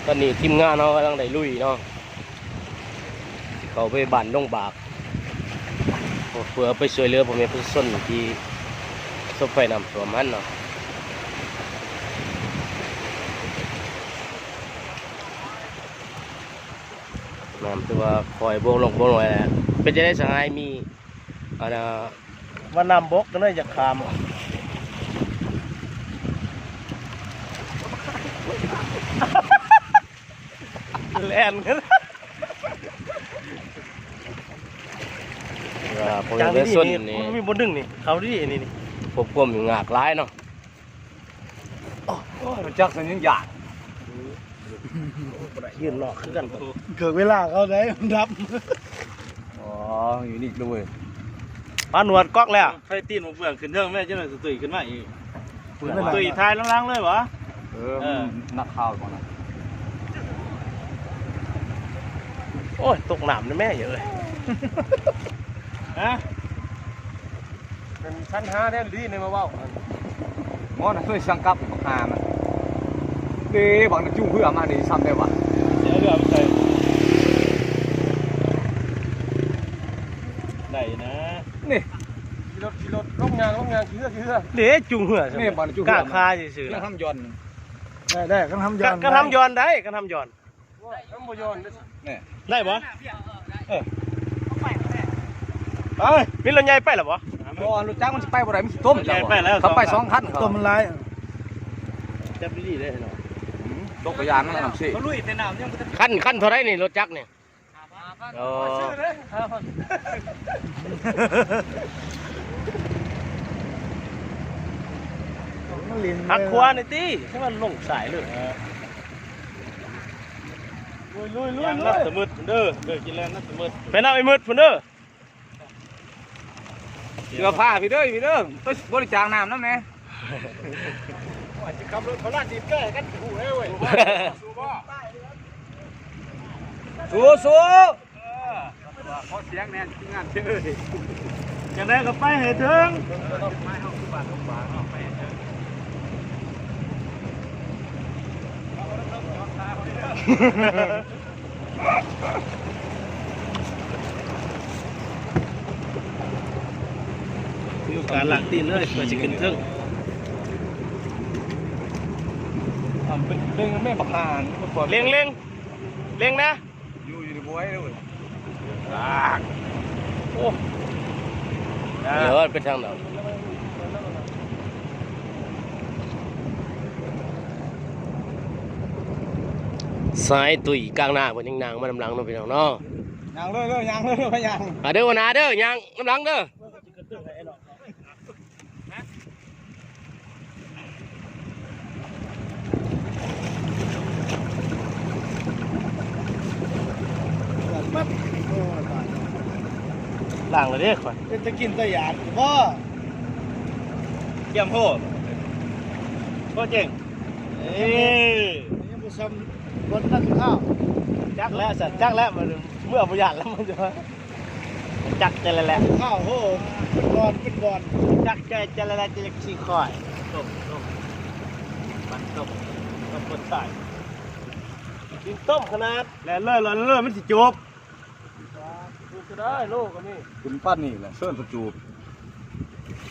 ຕອນນີ້ທີມງານເຮົາກຳລັງໄດ້ລຸຍເນາະ ຊິເຂົ້າໄປບ້ານດົງບາກ ເພື່ອໄປຊ່ວຍເຫຼືອພໍ່ແມ່ປະຊາຊົນທີ່ປະສົບໄພນ້ຳຖ້ວມຫັ້ນເນາະ. ນ້ຳຖືວ່າຄ່ອຍບົກລົງບົກໜ້ອຍແລ້ວ. ເປັນຈັ່ງໃດສະຫາຍ ມີ ອັນນ່າ ວ່ານ້ຳບົກກໍເລີຍຢາກຂ້າມ ແລ່ນກັນ ວ່າພວກເອກະຊົນນີ້ ມັນມີບ່ອນດຶງນີ້ ເຂົ້າດີນີ້ນີ້ ພົບຄວາມຍາກຫຼາຍເນາະ. ໂອ້ຍ ລົດຈັກຊັ້ນຍັງຢາກ ບໍ່ໄດ້ ຢືນນອກຄືກັນ ເກີດເວລາເຂົາໄດ້ ມັນດັບ. ອໍ ຢູ່ນີ້ເລີຍ ປາໜວດກອກແລ້ວ ໄຟຕີນບໍ່ເປືອງຂຶ້ນເທິງແມ່ ຈັກໜ້ອຍຕຸ້ຍຂຶ້ນມາອີກ ເປືອງ ຕຸ້ຍຖ່າຍຫຼັງໆເລີຍຫວາ? ເອີ ເອີ ມັນນັກຂ່າວບໍ່ນະ. ໂອ້ຍ ຕົກນ້ຳນະແມ່ເອີຍ ຮະ? ເປັນຊັ້ນຫາແດ່ນດີໃນມາເວົ້າ ໝໍນະຊ່ວຍສັ່ງກັບບັກຫາມັນເດ້ ບັກນະຈູເຮືອມານີ້ຊ້ຳໄດ້ຫວາ? ເອົາເຮືອໄປໃສ່ ໄດ້ນະ ນີ້ ຂີ່ລົດ ຂີ່ລົດ ລົງຍ່າງ ລົງຍ່າງ ຂີ່ເຮືອ ຂີ່ເຮືອ ເດ້ ຈູງເຮືອ ນີ້ບັກນະຈູເຮືອ ກ້າຄາຊື່ໆ ຍັງທຳຢອນ ໄດ້ ໄດ້ ຄັນທຳຢອນ ຄັນທຳຢອນໄດ້ ຄັນທຳຢອນ. ໂອ້ຍ ມັນບໍ່ຍ້ອນເດ້ ນີ້ ໄດ້ບໍ່? ເອີ ໄປ ມີລົດໃຫຍ່ໄປແລ້ວບໍ່? ບໍ່ ລົດຈັກມັນຊິໄປບໍ່ໄດ້ ມັນຊິຕົມ ລົດໃຫຍ່ໄປແລ້ວ ເຂົາໄປສອງຄັນ ຕົມມັນຫຼາຍ ຈັບດີໆເດ້ເນາະ ອືມ ຕົກກະຢ່າງນັ້ນນຳຊິ ເຂົາລຸຍແຕ່ນ້ຳຍັງບໍ່ທັນ ຄັນ ຄັນເທົ່າໃດນີ້ລົດຈັກນີ້? ໂອ້ ຫັກຂວານີ້ຕິ ໃຫ້ມັນລົງສາຍເລີຍ. ລຸຍໆໆໆ ນ້ຳສະໝຶດເດີ ເດີ ກິນແລ່ນນ້ຳສະໝຶດ ໄປນຳໄອ້ໝຶດພຸ້ນເດີ ເສື້ອຜ້າພີ່ເດີ ພີ່ເດີ ໄປບໍລິຈາກນ້ຳນຳແດ່. ໂອ້ຍ ຊິຂັບລົດພາລາດີດແກ້ກັນ ຮູ້ແລ້ວເວີຍ ສູ້ໆ ເອີ ຂໍສຽງແດ່ທີມງານເອີຍ ຈັ່ງໃດກໍໄປໃຫ້ເຖິງ ມີໂອກາດລາກຕີນເລີຍ ເພື່ອຊິຂຶ້ນເທິງ ເລັ່ງແມ່ບັກຫ່ານ ເລັ່ງ ເລັ່ງ ເລັ່ງນະ. ຢູ່ ຢູ່ໃນບວຍເດ້ ໂອ້ ເອີ ເປັນທາງດຳ ສາຍຕຸ້ຍກາງນາເພິ່ນຍັງຍ່າງມານຳຫຼັງເນາະ ພີ່ນ້ອງເນາະ ຍ່າງເລີຍ ຍ່າງເລີຍ ຍ່າງ ມາເດີ ຫົວໜ້າເດີ ຍ່າງນຳຫຼັງເດີ. ລ້າງແລ້ວເດ້ຂ້ອຍ ເປັນຕາກິນຕາຢາກບໍ່? ກຽມໂພດ ໂພດເກັ່ງ ເອີ ຍັງບໍ່ຊ່ຳບ່ອນນັ້ນຂ້າວ ຈັກແລ້ວຊັ້ນ ຈັກແລ້ວ ເມື່ອບໍ່ຢ້ານແລ້ວ ມັນຈະ ຈັກແຕ່ລະແຫຼະ ຂ້າວໂຫ ເປັນບ່ອນ ເປັນບ່ອນ ຈັກແຕ່ ແຕ່ລະແຫຼະ ຈະຢາກຂີ້ຄ້ອຍ ຕົ້ມ ຕົ້ມ ມັນຕົ້ມ ຕົ້ມຄົນຕາຍ ກິນຕົ້ມຂະໜາດ ແລ່ນເລີຍ ແລ່ນເລີຍ ມັນຊິຈົບ ຈະໄດ້ໂລກອັນນີ້ ຂຶ້ນປານນີ້ແຫຼະ ເຊີນປະຈູບ.